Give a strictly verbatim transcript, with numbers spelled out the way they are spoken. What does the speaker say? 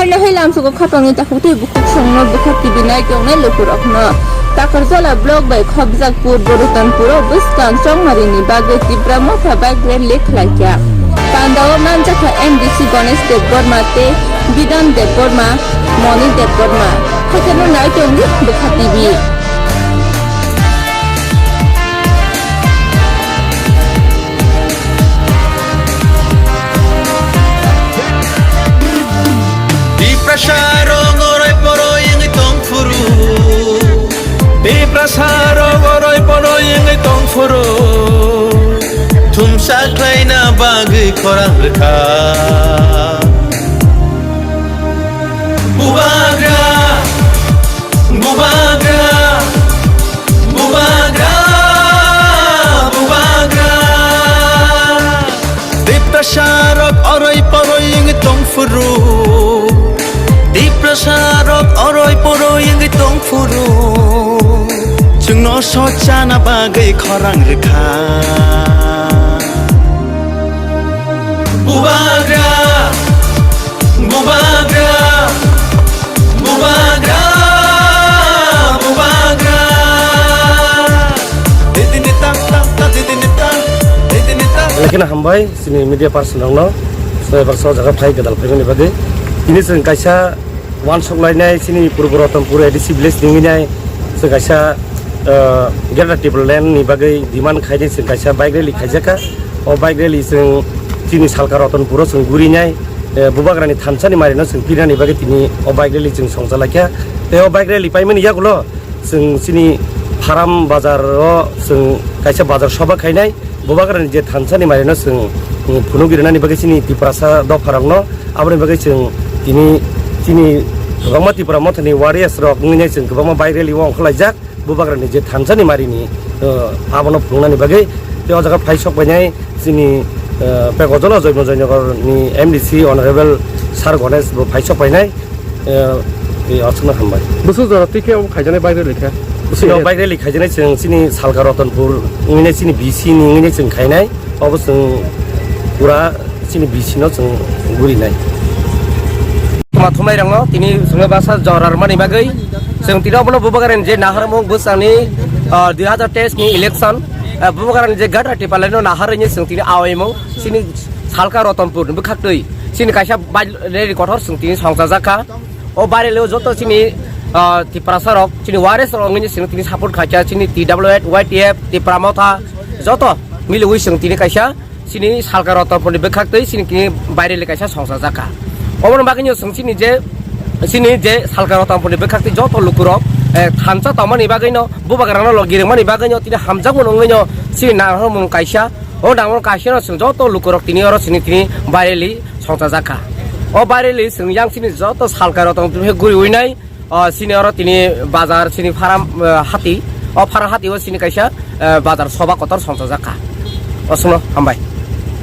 Nahai lamsogo khapangni takhuk tei bukhuk songno bwkha T V nai tongnai lukurokno Takarjala block bai Khobjakpur, Borotonpuro bwskang chongmarini bagwi Tipra Motha bike rally khlaikha. Pandao manjakha M D C Ganesh Debbarma tei Bidhan Debbarma, Moni Debbarma. Haikhe no nai tongo bwkha T V. Tiprasa rok oroi poroi wngwi tongphuru. Tiprasa rok oroi poroi wngwi tongphuru. Thumsa khlaina bagwi khorang rwkha. Bubagra, Bubagra, Bubagra, Bubagra. Tiprasa rok oroi poroi wngwi tongphuru. Tiprasa rok oroi poroi wngwi tongphuru. Chwngno sochana bagwi khorang rwkha. Bubagra, Bubagra, Bubagra, Bubagra. Didini tang tang tang, didini tang, didini tang. Lekena hambai, sini media person rokno, sini baksa o jaga phai gadal phaimani bagwi. Ini chwng kaisa wansuk lainai, sini Purbo Ratanpur A D C village ni wngnai, chwng kaisa, ah, Greater Tipraland ni bagwi demand khainai chwng kaisa bike rally khaijakha. O bike rally chwng chini salka Ratanpur o chwng gurinai, eh, Bubagrani thansa ni mari no chwng pirnani bagwi tini o bike rally chwng songchalaikha. Tei o bike rally paimani yagulo chwng chini Pharam bazar o chwng kaisa bazar soba khainai. Bubagrani je thansa ni mari no chwng, mm, phunuk rinani bagwi chini Tiprasa dopha rok no, aboni bagwi chwng tini chini kwbangma Tipra Mothani warriors rok wngwi nai chwng kwbangma bike rally o ongkhorlaijak. Bubagrani je thansa ni mari ni, eh, abono phunuknani bagwi tei o jaga phai sok painai chini, eh, Pekojala Joymo Joynagar ni M D C Honorable Sir Ganesh bo phai sok painai, eh, tei aswkno hambai. Bwswk jora twi khe omo khaijaknai bike rally khe? Chini o bike rally khaijaknai chwng chini salka Ratanpur wngwi nai chini B C ni wngwi nai chwng khainai, obo chwng pura chini B C no chwng gurinai. Tuma thumai rangno tini chwngno basa jora rwmani bagwi chwng tini obono Bubagrani je naharmung bwsani, ah, dui hazar teis ni election, ah, Bubagrani je Greater Tipraland no naharwi chwng tini awaimung chini salka Ratanpur ni bwkhaktwi chini kaisa bai rally kotor chwng tini songchajakha. O bike rally o joto chini, ah, Tiprasa rok, chini warriors rok wngwi chwng tini support khaikha, chini T W F, Y T F, Tipra Motha, joto miliwi chwng tini kaisa chini salka Ratanpur ni bwkhaktwi chini tini bike rally kaisa songchajakha. Oboni bagwino chwng chini je, chini je salka Ratanpur ni bwkhaktwi joto lukurok, eh, thansa tongmani bagwino, Bubagrano logi rwmani bagwino tini hamjakmano wngwino chini naharmung kaisa, o naharmung kaisano chwng joto lukurok tini oro chini tini bike rally songchajakha. O bike rally chwng yang chini joto salka Ratanpur guriwi nai, o, chini oro tini bazar, chini Pharam, eh, hati, o Pharam hati o chini kaisa, eh, bazar soba kotor songchajakha. Aswkno hambai.